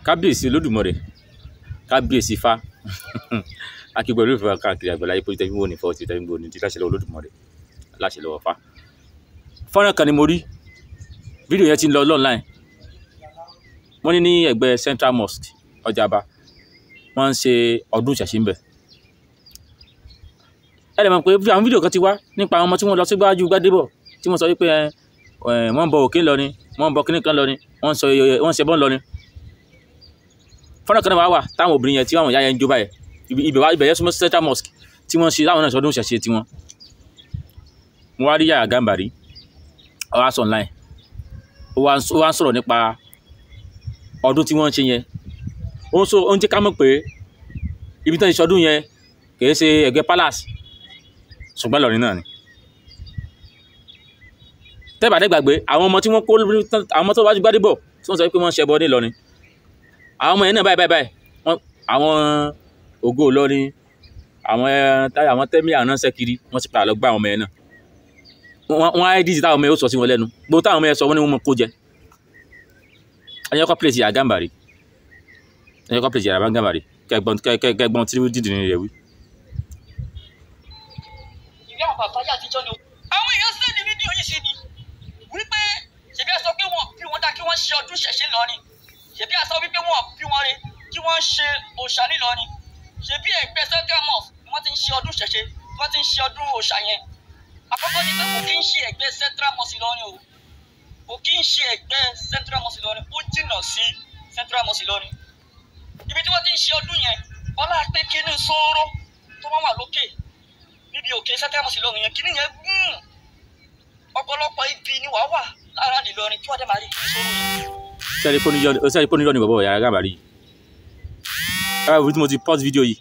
Kábíyèsí Olódùmarè, kábíyèsí Ifá, akígbẹ́ olúfẹ́ káàkiri àgbàláyé pé tẹ́bí wò ní fọ́ ti tẹ́bí wò ní ti láṣẹ lọ́wọ́ Olódùmarè, láṣẹ lọ́wọ́ Ifá. Fọ́nrán kan ni mo rí, fídíò yẹn ti ń lọ online. Wọ́n ní ní ẹ̀gbẹ́ Central Mosque Ọjà'Ba, wọ́n ń ṣe ọdún ìṣẹ̀ṣe ń bẹ̀. Ẹ lè mọ̀ pé àwọn fídíò kan ti wá nípa àwọn ọmọ tí wọ́n lọ síwájú Gbádébọ̀ tí wọ́n sọ wípé wọ́n ń bọ òkè lọ ni, wọ́n ń bọ kíní kan lọ ni, wọ́n ń ṣẹbọ lọ ni. Fọ́nrán kan náà wà wà táwọn obìnrin yẹn tí àwọn ìyá yẹn ń jó báyẹn, ibẹ̀ yẹn súnmọ́ Central Mosque tí wọ́n ṣe láwọn náà sọdún ìṣẹ̀ṣe tiwọn. Mo wá rí Yàyà Gàmbàrí, ó wá sọ online, ó wá ń sọ̀rọ̀ nípa ọdún tí wọ́n ń ṣe yẹn. Ó ń jẹ́ ká mọ̀ pé ibi tí wọ́n ti ṣọdún yẹn kì í ṣe ẹ̀gbẹ́ palace, ṣùgbọ́n Ìlọrin náà ni. Tẹ́ bá dé gbàgbé àwọn ọmọ tí wọ́n kó, àwọn ọmọ tó wájú Gbádébọ̀ tí wọ́n sọ pé wọ́n ń ṣẹbọ ní Ìlọrin, àwọn ọmọ yẹn náà báyìí báyìí, àwọn Ògo Ìlọrin, àwọn tẹ́mí àránṣẹ́ kiri, wọ́n ti padà lọ gbá àwọn ọmọ yẹn náà. Wọ́n á díjì táwọn ọmọ yẹn ó sọ sí wọn lẹ́nu, gbogbo táwọn ọmọ yẹn sọ wọ́n ní wọ́n mọ kó jẹ. Ẹ̀yẹ́ kọ́ pèsè Yàyà Gàmbàrí, ẹ̀yẹ́ kọ́ pèsè Yàyà Gàmbàrí, kẹgbọ́n tí dídì ní rẹ̀ wí. Ìwé àwọn bàbá yà àtijọ́ ni àwọn èèyàn sẹ́ni fídíò yìí sí ni wípé ṣèbí a sọ pé wọn bí wọn dá kí wọ́n ṣe ọdún ṣẹ̀ṣẹ̀ lọ́rin, ṣèbí a sọ wípé wọn bí wọn re kí wọ́n ṣe òòṣà nílọrin, ṣèbí ẹ̀gbẹ́ Central Mosque ni wọ́n ti ń ṣe ọdún ṣẹ̀ṣẹ̀, wọ́n ti ń ṣe ọdún òòṣà yẹn. Àkọ́kọ́ ni pé kò kí ń ṣe ẹ̀gbẹ́ Central Mosque Ìlọrin o, kò kí ń ṣe ẹ̀gbẹ́ Central Mosque Ìlọrin, ó jìnnà sí Central Mosque Ìlọrin. Ibi tí wọ́n ti ń ṣe ọdún yẹn, ọlá pé kíní sóró tó máa wà lókè níbi òkè Central Mosque Ìlọrin yẹn, kíní yẹn gùn, ọ̀pọ̀lọpọ̀ ibi ni wàá wà lára Ìlọrin tí wọ́n dẹ̀ máa rí kíní sóró yẹn. Sẹ́ẹ̀rí pé ní bọ̀bọ̀ Yàyà Gàmbàrí yìí, ẹ bá wo tí mo ti pause video yìí,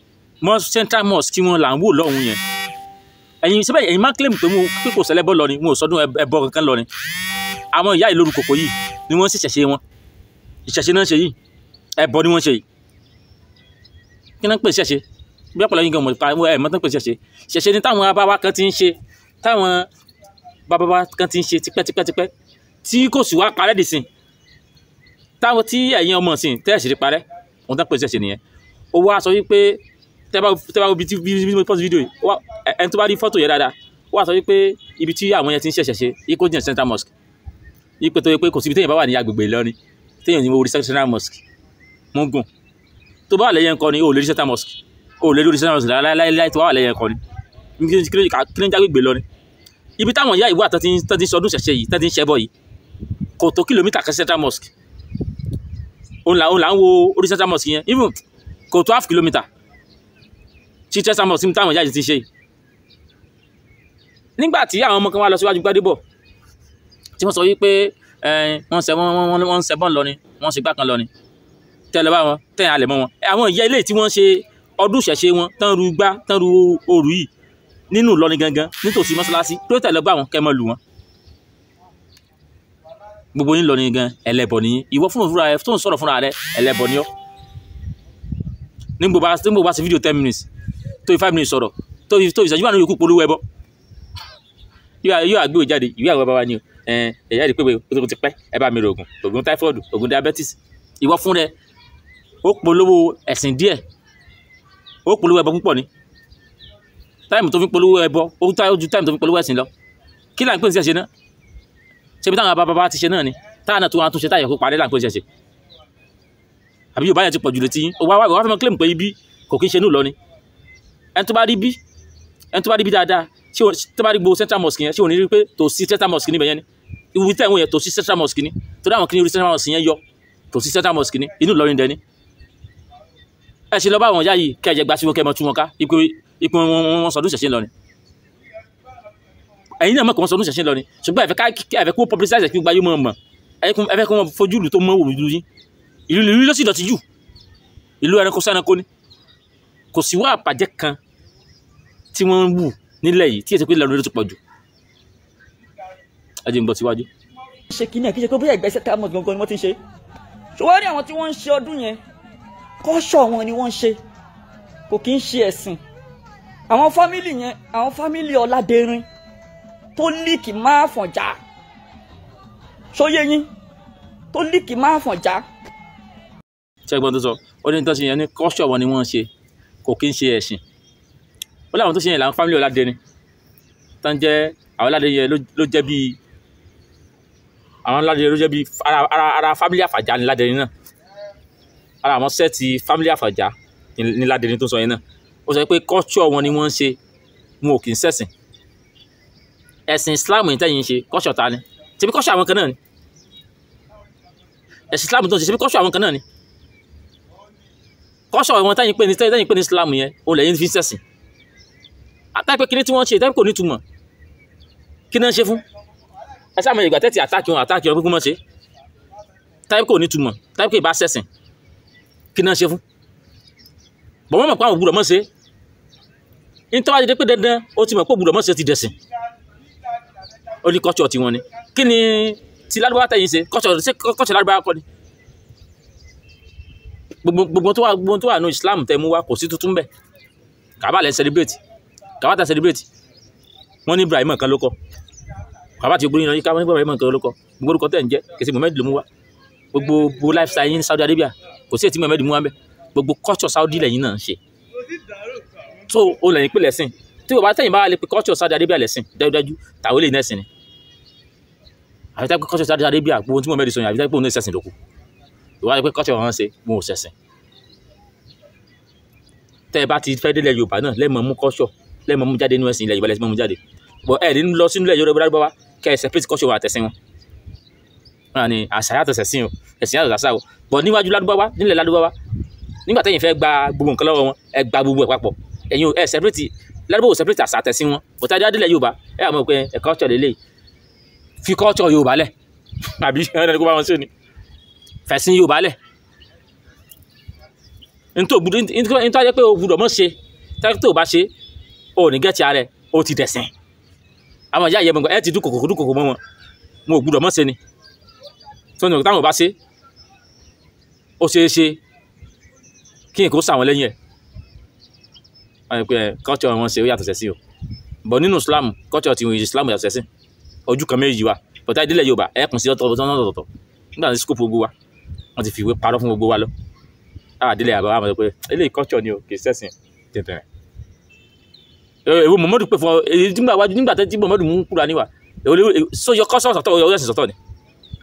mọ́ Central Mosque kí wọ́n là ń wò lọ́hùn yẹn. Ẹ̀yin síbẹ̀ ẹ̀yin máa ń claim pé pé kò sẹ́lẹ́bọ̀ lọ ni, wọn ò sọdún ẹbọ kankan lọ ni. Àwọn ìyá ìlú kòkó yìí ni wọ́n sì ṣẹ̀ṣe wọn, ìṣẹ̀ṣe náà ṣe yìí, ẹbọ ni wọ́n ṣe yìí. Kí náà ń pè ṣẹ̀ṣe? Bí ọ̀pọ̀lọpọ̀ yín gan mọ̀ ẹ̀ mọ̀ tán pè ṣẹ̀ṣe. Ṣẹ̀ṣe ni táwọn bàbá kan ti ń ṣe, táwọn bàbá kan ti ń ṣe tipẹ́tipẹ́tipẹ́ tí kò sì wá parẹ́ dì sìn. Táwọn tí ẹ̀yin ọmọ sìn tẹ́ ẹ̀ sì rí parẹ́, òun tán pè ṣẹ̀ṣe nìyẹn. Ó wá sọ wípé tẹ́ bá wo ibi tí mo post video yìí, ẹni tó bá rí fọ́tò yẹn dáadáa, ó wá sọ wípé ibi tí àwọn yẹn ti ń ṣẹ̀ṣẹ̀ ṣe, ikó jìnnà Central Mosque. Ipe tó yẹ pé kò síbi téèyàn bá wà ní agbègbè Ìlọrin, téèyàn ní orí Central Mosque Múgùn. Tó bá wà lẹ́yìn ẹ̀kọ́ ni, o ò lè rí Central Mosque, o ò lè rí Central Mosque láíláí tó bá wà lẹ́yìn ẹ̀kọ́ ni. Kí ló ń jágbègbè Ìlọrin? Ibi táwọn ìyá ìwà tó ti ń sọdún ṣẹ̀ṣẹ̀ yìí, tó ti ń ṣẹbọ yìí, kò tó kìlómítà kan Central Mosque. Òun là ń wo orí Central Mosque yẹn, even kò tó half kilometre tí Central Mosque táwọn ìyá yìí ti ṣe. Nígbà tí àwọn ọmọ kan wá lọ síwájú Gbádébọ̀ tí wọ́n sọ wípé wọ́n ń ṣẹbọ lọ ni, wọ́n ṣe gbá kan lọ ni, tẹ́ lọ bá wọn, tẹ́ alẹ̀ mọ́ wọn. Àwọn ìyá ilé tí wọ́n ṣe ọdún ìṣẹ̀ṣe wọn tán ru gbá tán ru òrù yìí nínú Ìlọrin gangan nítòsí mọ́ṣáláṣí, tó tẹ̀ lọ bá wọn kẹ́ mọ́ lù wọn. Gbogbo yín Ìlọrin gan ẹlẹ́bọ ni yín. Ìwọ fúnra rẹ tó ń sọ̀rọ̀ fúnra rẹ ẹlẹ́bọ ni ọ́. Nígbò bá ṣe fídíò 10 minutes tó fi 5 minutes sọ̀rọ̀ tó fi ìṣẹ́jú márùn-ún yòókù polówó ẹbọ, yóò àgbéwò jáde ìwé àwọn bàbá ni o, ẹ̀yà ìdí pé o ti pẹ́ ẹ bá mi rò ògùn typhoid, ògùn diabetes. Ìwọ fún rẹ ó polówó ẹ̀sìn díẹ̀, ó polówó ẹbọ púpọ̀ ni. Táìmù tó fi polówó ẹbọ ó ju táìmù tó fi polówó ẹ̀sìn lọ. Kí là ń pè ní ṣẹ̀ṣẹ̀ náà? Ṣebí táwọn bàbá ti ṣe náà ni, táwọn náà tó wọn tún ṣe táyà kó parí là ń pè ní ṣẹ̀ṣẹ̀. Àbí Yorùbá yẹn ti pọ̀ jù létí yín. Wá fẹ́ mọ claim pé ibi kò kí ń ṣe ní Ìlọrin. Ẹni tó bá rí bí, ẹni tó bá rí bí dáadáa, ṣé tó bá rí gbogbo Central Mosque yẹn, ṣé ò ní rí pé tòsí Central Mosque níbẹ̀ yẹn ni? Ibi tí àwọn yẹn tòsí Central Mosque ni, torí àwọn kìnìún orí Central Mosque yẹn yọ, tòsí Central Mosque ni, inú Ìlọrin dẹ ni. Ẹ ṣe lọ bá àwọn ìyá yìí kẹ́ ẹ jẹ gba sí wọn kẹ́ ẹ mọ tú wọn ká, ipò wọn sọdún ṣẹ̀ṣẹ̀ lọ ni. Ẹ̀yin náà mọ̀ kí wọ́n sọdún ṣẹ̀ṣẹ̀ lọ ni, ṣùgbọ́n ẹ̀fẹ̀ kó publicize kí gbayé mọ̀ mọ̀, ẹ̀fẹ̀ kó wọn fojú ìlú tó mọ̀ wò ìlú yín. Ìlú ló sì dọ̀tí jù, ìlú ẹranko sẹ́ranko ni. Kò sí wá àbàjẹ́ kan tí wọ́n ń wù nílẹ̀ yìí tí èsì pé Ìlọrin ló ti pọ̀ jù. Ẹ jẹ́ n bọ́ síwájú. Ṣe kíní ẹ̀ kí ṣe pé bóyá ẹ̀gbẹ́ Central Mosque gangan ni wọ́n ti ń ṣe. Ṣùgbọ́n ní àwọn tí wọ́n ń ṣe ọdún yẹn, kọ́ṣọ̀ wọn ni wọ́n ń ṣe, kò kí ń ṣe ẹ̀sìn. Àwọn fámìlì yẹn, àwọn fámìlì Ọládẹrin tó líìkì máa fọ̀njá, ṣóyé yín, tó líìkì máa fọ̀njá. Ṣẹ́gbọ́n tó sọ ó ní tó ṣe yẹn ní culture wọn ni wọ́n ń ṣe, kò kí ń ṣe ẹ̀sìn. Ó láwọn tó ṣe yẹn làwọn family Ọládẹni tán jẹ́ àwọn Ọládẹni yẹn ló jẹ́ bíi àwọn Ọládẹni ló jẹ́ bíi ara family Àfànjá ní Ládẹni náà, ara àwọn set family Àfànjá ní Ládẹni tó sọ yẹn náà. Ó sọ pé culture wọn ni wọ́n ń ṣe, wọn ò kì í ṣẹ̀sìn. Ẹ̀sìn Islam yìí tẹ́yìn ń ṣe culture ta ni? Ṣebí culture àwọn kan náà ni? Ẹ̀sìn Islam tó ń ṣe ṣebí culture àwọn kan náà ni? Culture wọn tẹ́yìn pé ní Islam yẹn ó lẹ́yìn fi ń ṣẹ̀sìn. Àtàpé kíní tí wọ́n ṣe tẹ́yìn kò ní túmọ̀, kí náà ṣe fún? Ẹ sáà mọ ìgbà tẹ́tì àtàkì wọn pé kí wọ́n ṣe tẹ́yìn kò ní túmọ̀, tẹ́yìn kò ì bá ṣẹ̀sìn, kí náà ṣe fún? Bọ̀ wọ́n mọ̀ pé àwọn ògbúdọ̀ mọ̀ ṣe. Ní tó bá ti dé pé dandan ó ti mọ̀ pé ògbúdọ̀ mọ̀ ṣe ti dẹ̀sìn. Ó ní culture tiwọn ni. Kí ni ti Lárúbáwá tẹ̀yìn ṣe? Culture Lárúbáwá kọ́ ni? Gbogbo tó wà ní Islam tẹ̀ mú wá kò sí tuntun bẹ́ẹ̀. Kàbá lẹ̀ celebrate, kàbá tẹ̀ celebrate. Wọ́n ní Ibrahim kan ló kọ. Kàbá ti gbóyún yín ká wọ́n ní Ibrahim kan ló kọ. Gbogbo orúkọ tẹ̀ ń jẹ́ kìí ṣe Muhammad ló mú wá. Gbogbo lifestyle yín ní Saudi Arabia kò sí ètí Muhammad mú wá bẹ́ẹ̀. Gbogbo culture Saudi lẹ́yìn náà ń ṣe. So ó lẹ́yìn pé lẹ́sìn. Tí o bá tẹ̀yìn bá wà lè pe culture Saudi Arabia lẹ́sìn dájúdájú tàwọn lè nẹ́sìn ni. Àfi tá pé culture Saudi Arabia gbogbo tí Muhammad sọ yẹn àfi tá pé òun ní sẹ́sìn lóko. Ìwà pé culture wọn ṣe wọn ò sẹ́sìn. Tẹ́ ẹ bá ti fẹ́ délẹ̀ Yorùbá náà lẹ́mọ̀ mú culture lẹ́mọ̀ mú jáde nínú ẹ̀sìn ilẹ̀ Yorùbá lẹ́sìn mọ́ mú jáde. Bọ̀ ẹ̀ ní lọ sínú ilẹ̀ Yorùbá wá kẹ́ ẹ separate culture wa àtẹ̀sìn wọn. Wọn ni àṣà yàtọ̀ sẹ̀sìn o, ẹ̀sìn yàtọ̀ sàṣà o. Bọ̀ níwájú Lárúbáwá nílẹ̀ Lárúbáwá nígbà tẹ́yìn fẹ́ gba gbogbo nǹkan lọ́wọ́ wọn ẹ gba gbogbo ẹ̀ papọ̀. Ẹ̀yin ẹ separate Lárúbáwá separate àṣà àtẹ̀sìn wọn. Bọ̀tá délẹ̀ Yorùbá ẹ àmọ́ pé ẹ culture lélẹ̀ fi culture Yorùbá lẹ̀ àbí ẹni kó bá wọn ṣe ni fẹ̀sìn Yorùbá lẹ̀. Ntọ́ ayé pé o gbúdọ̀ mọ̀ ṣe tẹ́lẹ̀ tó o bá ṣe o ní gẹ́tì ara ẹ̀ o ti dẹ̀sìn. Àwọn ìyá ìyẹn ẹ ti dúkòkò mọ́ wọn, wọn ò gbúdọ̀ mọ̀ ṣe ni. Tó ní táwọn ò bá ṣe ó ṣeé ṣe kí nǹkan ó sàwọn lẹ́yìn ẹ̀. Wọ́n ní pé culture wọn ṣe ó yàtọ̀ sẹ́sìn o. Bọ̀ nínú Islam culture ti Islam yàtọ̀ sẹ́sìn. Ojú kan méjì wa bọ̀tá ìdílé Yorùbá ẹ̀ kùn sí ọ̀tọ̀ọ̀tọ̀ nígbà tí scope gbogbo wa wọ́n ti fi ìwé parọ́ fún gbogbo wa lọ. Àdílé àbá wa mọ̀ pé eléyìí culture ni o kì í ṣẹ̀sìn tẹ̀tẹ̀rẹ̀. Èwo Muhammadu pè fún ọ nígbà wájú nígbà tí Muhammadu mú kúra níwà sóyọ culture sọ̀tọ̀ ọ̀yọ́ ẹ̀sìn sọ̀tọ̀ ni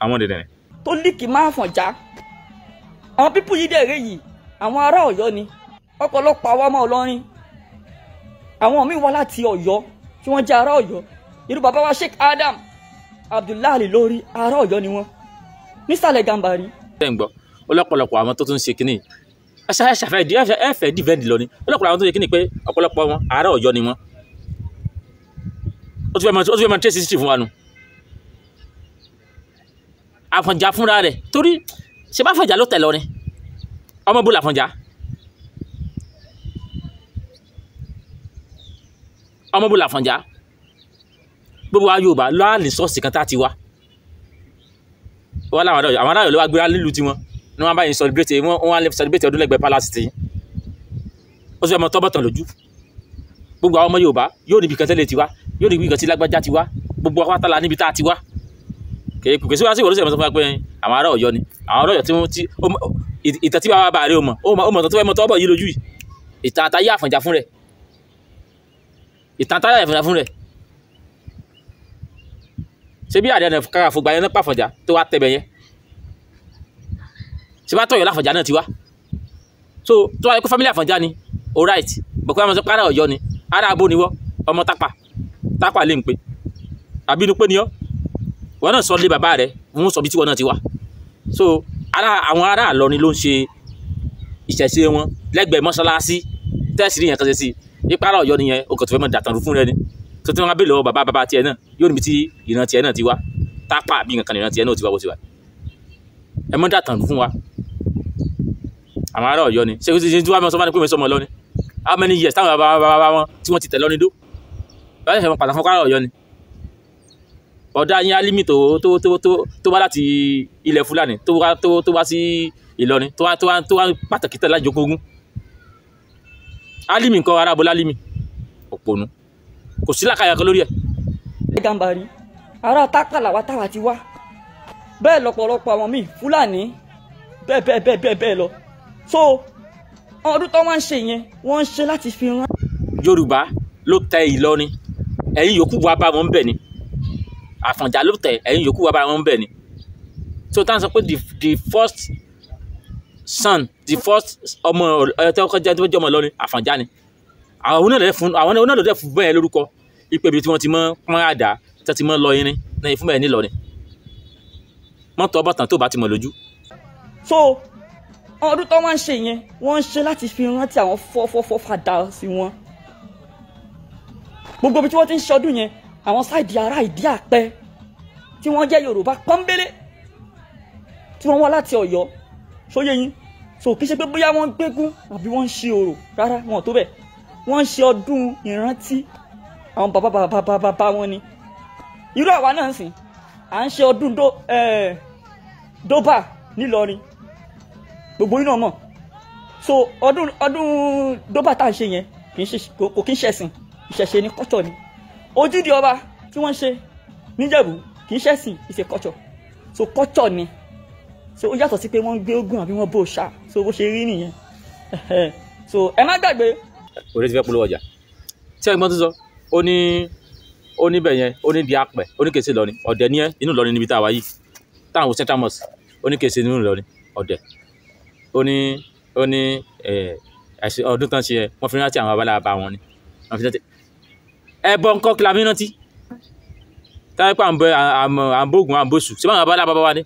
àwọn dẹ̀dẹ̀rẹ̀. Tó líkì máa Àfọ̀njá àwọn pípù yìí dẹ̀ rẹ́ yìí àwọn ará Ọ̀yọ́ ni ọ̀pọ̀lọpọ̀ àwọn ọmọ Ìlọrin àwọn míì wá láti Ọ̀yọ́ tí wọ́n jẹ́ ará Ọ̀yọ́. Irú bàbá wa Sheikh Adam Abdullahi lórí ará Ọ̀yọ́ ni wọ́n nísàlẹ̀ Gàmbàrí. Ẹ ń gbọ́ ọlọ́pọ̀lọpọ̀ àwọn tó tún ṣe kínní ẹ fẹ́ dìvẹ́ǹdì lọ ni ọlọ́pọ̀lọpọ̀ àwọn tó ṣe kínní pé ọ̀pọ̀lọpọ̀ wọn ará Ọ̀yọ́ ni wọ́n. Ó ti fẹ́ mọ tracy history fún wa nu. Àfọ̀njá fúnra rẹ̀ torí ṣe bá Àfọ̀njá ló tẹ̀ lọ ni ọmọ bó làfọ̀njá ọmọ bó làfọ̀njá gbogbo wa Yorùbá lọ́ọ̀lì sọ́ọ̀sì kan tá a ti wá wọ́n láwọn àwọn aráàlú ló wá gbéra nílùú tiwọn ní wọ́n bá yín celebrate wọ́n wá celebrate ọdún lẹ́gbẹ̀ẹ́ palace ti ó sì fẹ́ mọ tọ́bọ̀tàn lójú. Gbogbo àwọn ọmọ Yorùbá yóò níbi kan tẹ́lẹ̀ tiwa yóò níbi kan tí lágbájá tiwa gbogbo wa pátá la níbi tá a ti wá. Kèké sí wá sí ìwọ́n ló sì mọ̀ sọ fún wa pé àwọn ará Ọ̀yọ́ ni àwọn ará Ọ̀yọ́ tí wọ́n ti ìtàn tí bàbá rẹ̀ ó mọ̀ tó fẹ́ mọ tọ́bọ̀ yìí lójú yìí ìtàn àtayé Àfọ̀njá fún rẹ̀ ìtàn àtayé Àfọ̀njá fún rẹ̀ ṣé bí Ààrẹ Ọ̀nà Kakanfò gba yẹn náà pàfọ̀njá tó wá tẹ̀bẹ̀ yẹn ṣé bá tọ̀yọ̀ láfọ̀njá náà ti wá. So tó wáyé pé family Àfọ̀njá ni all right bọ̀kọ́ àwọn sọ pé ará Ọ̀yọ́ ni ará abó ni wọ́ ọmọ tápà tápà lè ń pe àbínú pé ni ọ́ wọn náà sọ lé bàbá rẹ̀ wọn sọ bí tí wọn náà ti wá. So ara àwọn ará Ìlọrin ló ń ṣe ìṣẹ̀ṣe wọn lẹ́gbẹ̀ẹ́ mọ́ṣáláṣí tẹ́sí ní yẹn kan ṣe sí ipa ará Ọ̀yọ́ nìyẹn o kò tó fẹ́ mọ̀ dàtàn fún rẹ ni tó tí wọn bá bèèrè lọ́wọ́ bàbá bàbá tiẹ̀ náà yóò níbi tí ìran tiẹ̀ náà ti wá tápà bí nǹkan ìran tiẹ̀ náà ti wá bó ti wá ẹ mọ́ dàtàn fún wa. Àwọn ará Ọ̀yọ́ ni ṣé kí tí wọ́n sọ fún mi pé mi sọmọ lọ ni how many years táwọn bàbá bàbá wọn tí wọ́n ti tẹ̀ lọ́ni dó báyìí ṣe pàtàkì fún ará Ọ̀yọ́ ni. Ọ̀dà yín Álímì tó tó tó tó tó wá láti ilẹ̀ Fúlàní tó wá tó tó wá sí Ìlọrin tó wá tó wá tó wá pàtàkì tẹ̀ láti jogún. Álímì nǹkan ará abọ́lá Álímì òpònú kò sí làkàyà kan lórí ẹ̀. Gàmbàrí ará tápà làwa táwa ti wá bẹ́ẹ̀ lọ́pọ̀lọpọ̀ àwọn míì Fúlàní bẹ́ẹ̀ bẹ́ẹ̀ bẹ́ẹ̀ bẹ́ẹ̀ bẹ́ẹ̀ lọ. So ọdún tó wọ́n ń ṣe yẹn, wọ́n ń ṣe láti fi rán. Yorùbá ló tẹ Ìlọrin, ẹ̀yin yòókù wá bá wọn bẹ̀ ni. Àfọ̀njá ló tẹ, ẹ̀yin yòókù wá bá wọn bẹ̀ ni. So táwọn sọ pé the first son, the first ọmọ ẹ tó kọjá tó jẹ́ ọmọ Ìlọrin, Àfọ̀njá ni. Àwọn onáàlẹ̀ fún bẹ́ẹ̀ lórúkọ ipe ibi tí wọ́n ti mọ́ pọ́n àdá tí wọ́n ti mọ́ lọ irin náà fún bẹ́ẹ̀ nílọrin. Mọ́tò ọbọ̀tàn tó bá ti mọ̀ lójú. So ọdún tó wọ́n ń ṣe yẹn, wọ́n ń ṣe láti fi rántí àwọn fọ́fọ́fọ́ fàdá sí wọn. Gbogbo ibi tí wọ́n ti ń ṣọdún yẹn, àwọn sáìdì ará ìdí àpẹ tí wọ́n jẹ́ Yorùbá pọ́nbélé tí wọ́n wá láti Ọ̀yọ́, ṣóyé yín. So kì í ṣe pé bóyá wọ́n ń gbégún àbí wọ́n ń ṣe orò, rárá, wọn ò tó bẹ́ẹ̀. Wọ́n ń ṣe ọdún ìrántí àwọn bàbá bàbá bàbá wọn ni. Irú àwa náà ń sìn, à ń ṣe ọdún dóbà nílọrin, gbogbo yín náà mọ̀. So ọdún dóbà tá à ń ṣe yẹn kò kí ń ṣẹ̀sìn, ìṣẹ̀ṣe ni, culture ni. Ojúde ọba tí wọ́n ń ṣe níjẹ̀bú kì í ṣẹ̀sìn, it's a culture. So culture ni. So ó yàtọ̀ sí pé wọ́n ń gbé ogun àbí wọ́n bó ṣá. So bó ṣe rí nìyẹn. So ẹ má gbàgbé. Òde ti fẹ́ polówó ọjà tí ẹ̀gbọ́n tó sọ, ó ní bẹ̀ yẹn, ó ní di apẹ̀, ó ní kèsì Ìlọrin, ọ̀dẹ̀ ní ẹ́ inú Ìlọrin níbi tá a wá yìí táwọn Central Mosque, ó ní kèsì inú Ìlọrin ọ̀dẹ̀. Ó ní ẹ̀sìn ọdún tán ṣe ẹ, wọ́n fi rántí àwọn babaláwa wọn ni wọ́n fi rántí ẹbọ ńkọ́ kí la fi rántí táwọn pé à ń bẹ à ń bógun à ń bóṣù ṣé báwọn babaláwa bàbá wa ni,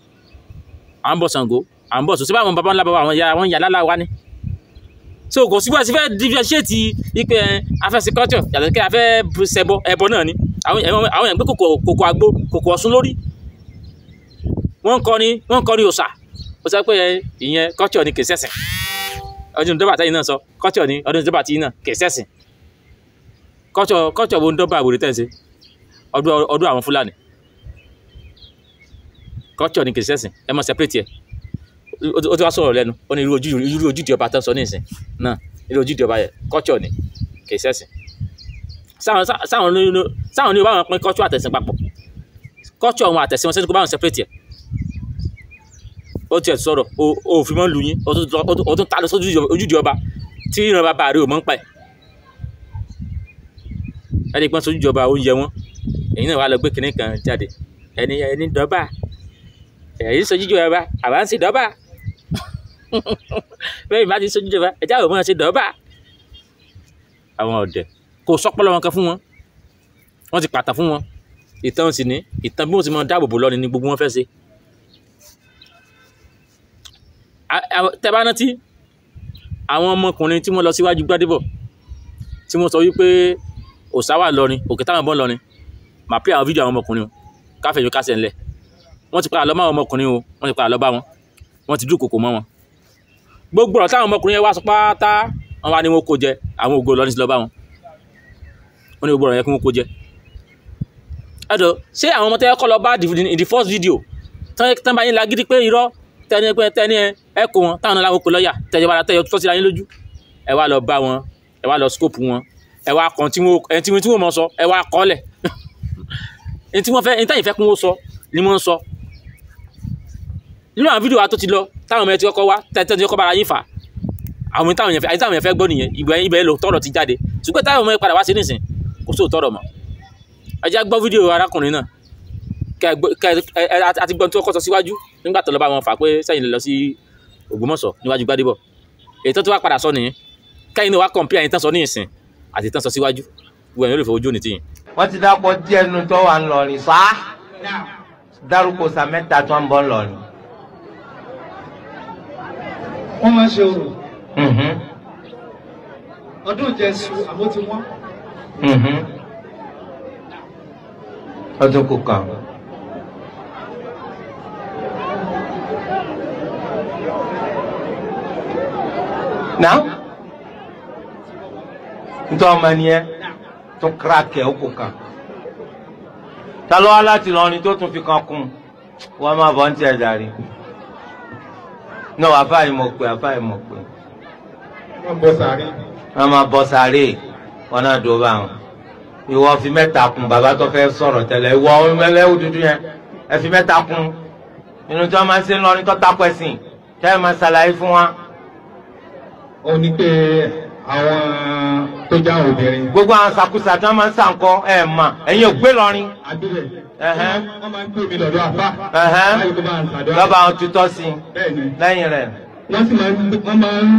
à ń bọ Ṣàngó à ń bọ Ọ̀ṣun, ṣé báwọn baba ńlá bàbá àwọn yàrá ńlá wa ni. So kò síbẹ̀ síbẹ̀ differentiate ipe afẹ́sẹ̀ culture yàtọ̀ kí afẹ́ ṣẹbọ, ẹbọ náà ni. Àwọn èèyàn gbé kòkò àgbo, kòkò Ọ̀ṣun lórí, wọ́n ń kọrin òòṣà. Ó sọ pé ìyẹn culture ni, kì í ṣẹ̀sìn. Ọdún dọ́bà tẹ́yìn náà sọ culture ni, ọdún dọ́bà tí náà kì í ṣẹ̀sìn. Culture wo ń dọ́bà àwòrán tẹ̀ ń ṣe ọdún àwọn Fúlàní? Culture ni, kì í ṣẹ̀sìn. Ẹ mọ̀ separate ẹ̀. Ó ti wá sọ̀rọ̀ lẹ́nu, ó ní irú ojúde ọba tán sọ ní ìsìn náà, irú ojúde ọba yẹn culture ni, kì í ṣẹ̀sìn. Sáwọn ní o bá wọn pín culture àtẹ̀sìn papọ̀, culture wọn àtẹ̀sìn wọn sẹ́ni kó bá wọn separate ẹ̀. Ó tiẹ̀ sọ̀rọ̀ o fi mọ́ lu yín, o tún ta lọ sójú ojúde ọba tí ìran bàbá rẹ̀ ò mọ̀ ń pa ẹ̀. Ẹni pọ́n sójú ọba oúnjẹ wọn, èyí náà wà lọ gbé kinní kan jáde, ẹni dọ́bà, èyí sójú ọba, àwa ń ṣe dọ́bà. Bẹ́ẹ̀ bá ti sójú ọba, ẹ̀já ò mọ̀ ṣe dọ́bà. Àwọn ọ̀dẹ̀ kò sọ́pọ́lọ́ wọn kan fún wọn, wọ́n ti pàtà fún wọn. Ìtàn sì ní ìtàn bí wọ́n ti mọ dáàbòbò lọ́ni ni gbogbo wọn fẹ́ ṣe. Tẹ́ bá rántí àwọn ọmọkùnrin tí wọ́n lọ síwájú Gbádébọ̀ tí wọ́n sọ wípé òòṣà wà lọ́rin, òkè táwọn bọ́ lọ́rin, màá pè àwọn fídíò àwọn ọmọkùnrin o, káfẹ́ yóò kásẹ̀ ńlẹ̀. Wọ́n ti padà lọ bá àwọn ọmọkùnrin o, wọ́n ti padà lọ bá wọn, wọ́n ti dúnkòkò mọ́ wọn. Gbogbo ọ̀rọ̀ táwọn ọmọkùnrin yẹn wá sọ pátá, wọ́n wá ní wọn kó jẹ, àwọn ògo Ìlọrin ti lọ bá wọn. Wọ́n ní gbogbo ọ̀rọ̀ yẹn kí wọ́n kó jẹ. Ẹ̀dọ̀ ṣé àwọn ọmọ tẹ́ kọ́ lọ bá in the first video tán bá yín lagídí pé irọ́ tẹ́ni pé tẹ́ni ẹ kó wọn táwọn náà láwọn kó lọ́ọ̀yà tẹ́jọ́ bá tẹ́jọ́ tó síra yín lójú. Ẹ wá lọ bá wọn, ẹ wá lọ scope wọn, ẹ wá kàn tí wọ́n mọ̀ sọ, ẹ wá kọ́lẹ̀. Ẹni tí wọ́n fẹ́, ẹni táyìn fẹ́ kún ó sọ ni wọ́n ń sọ. Nínú àwọn fídíò wa tó ti lọ táwọn ọmọ ẹ ti kọ́kọ́ wá tẹ́tẹ́ ti kọ́kọ́ bára yín fà, àwọn táwọn yẹn fẹ́ gbọ́ nìyẹn, ibẹ̀ ló tọ̀rọ̀ ti jáde. Ṣùgbọ́n táwọn ọmọ ẹ padà wá sí nísìn kò sóò tọ̀rọ̀ mọ́. Ẹ jẹ́ gbọ́ fídíò arákùnrin náà àti gbọ́n tí wọ́n kọ́ sọ síwájú nígbà tó lọ bá wọn fà pé sẹ́yìn lè lọ sí Ògbómọ̀ṣọ́ níwájú Gbádébọ̀. Èyí tó wá padà sọ nìyẹn, kẹ́yìn náà wá kọ̀ǹpìà yẹn tán sọ ní ìsìn àti tán sọ síwájú, gbogbo ẹ̀yìn olùfẹ́ ojú òní tìyìn. Wọ́n ti dápọ̀ díẹ̀ nu tó wà ńlọrin sá dárúkọ sa mẹ́ta tó ń bọ̀ ńlọrin. Wọ́n máa ń ṣe orò. Ọdún Ìjẹ̀ṣu àmọ́ ti wọ́n. Ọdún kò kàn. Náà ntọ́ ọmọ ni ẹ tún kíráàkì ẹ ó kò kàn. Ta ló wá láti Ìlọrin tó tún fi kan kún? Wọ́n máa bọ̀ ń tiẹ̀ jàre. Náà àfáà mọ̀ pé àfáà mọ̀ pé. Wọ́n bọ sàárè. Wọ́n máa bọ sàárè. Wọ́n náà dùn bá wọn. Ìwọ fi mẹ́ta kún bàbá tó fẹ́ sọ̀rọ̀ tẹ́lẹ̀. Ìwọ ẹlẹ́wù dúdú yẹn. Ẹ fi mẹ́ta kún. Inú tí wọ́n máa ń ṣe ńlọrin tó takọ ẹ̀sìn. Tẹ́ ẹ máa ṣàlàyé fún wa. Ó ní pé àwọn tó já obìnrin. Gbogbo àwọn sàkúsà tí wọ́n máa ń sànkọ́ ẹ̀ mà ẹ̀yin ò gbé lọrin. Àbílẹ̀. Wọ́n máa ń gbé mi lọ́dọ̀ àfá. Báyìí kó máa ń sàdúrà. Lọ́ba àwọn tutọ́ sí i. Bẹ́ẹ̀ni. Lẹ́yìn rẹ̀. Wọ́n sì máa ń wọ́n máa ń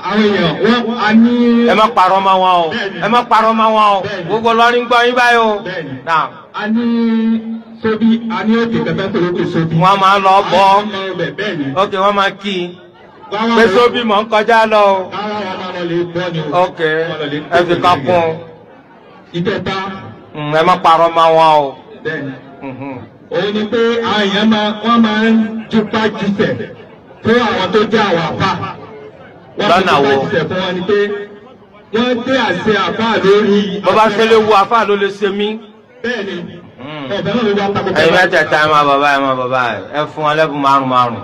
àwọn èèyàn wọ́n a ní. Ẹ má parọ́ mọ́ wọn o. Ẹ má parọ́ mọ́ wọn o. Gbogbo lọrin gbọ́ yín báyìí o. Bẹ́ẹ̀ni. A ní sóbí a ní òkè kẹfẹ́ pẹ̀lú òkè sóbí. Wọ́n máa lọ bọ́. Bẹ́ẹ̀ni. Ok, wọ́n máa kí i. Pé sóbì mọ̀ ń kọjá lọ o. Ok, ẹ fi kan kún. Ìkẹta. Ẹ má parọ́ mọ́ wọn o. Bẹ́ẹ̀ni. Òun ni pé àwọn èèyàn máa wọ́n máa ń jupá jùsẹ̀ fún àwọn tó jẹ́ àwọn àfà. Lọ́nà wo? Wọ́n fi jupá jùsẹ̀ fún wọn ni pé wọ́n gbé àṣẹ àfà lórí. Bọ́bá ṣẹlẹ̀ wo àfà ló lè ṣe mí. Bẹ́ẹ̀ni. Ọ̀bẹ náà ló wá takò. Ẹ̀yin mẹ́tẹ̀ẹ̀ta ẹ máa bàbá ẹ máa bàbá ẹ fún wọn lẹ́bùn márùn márùn.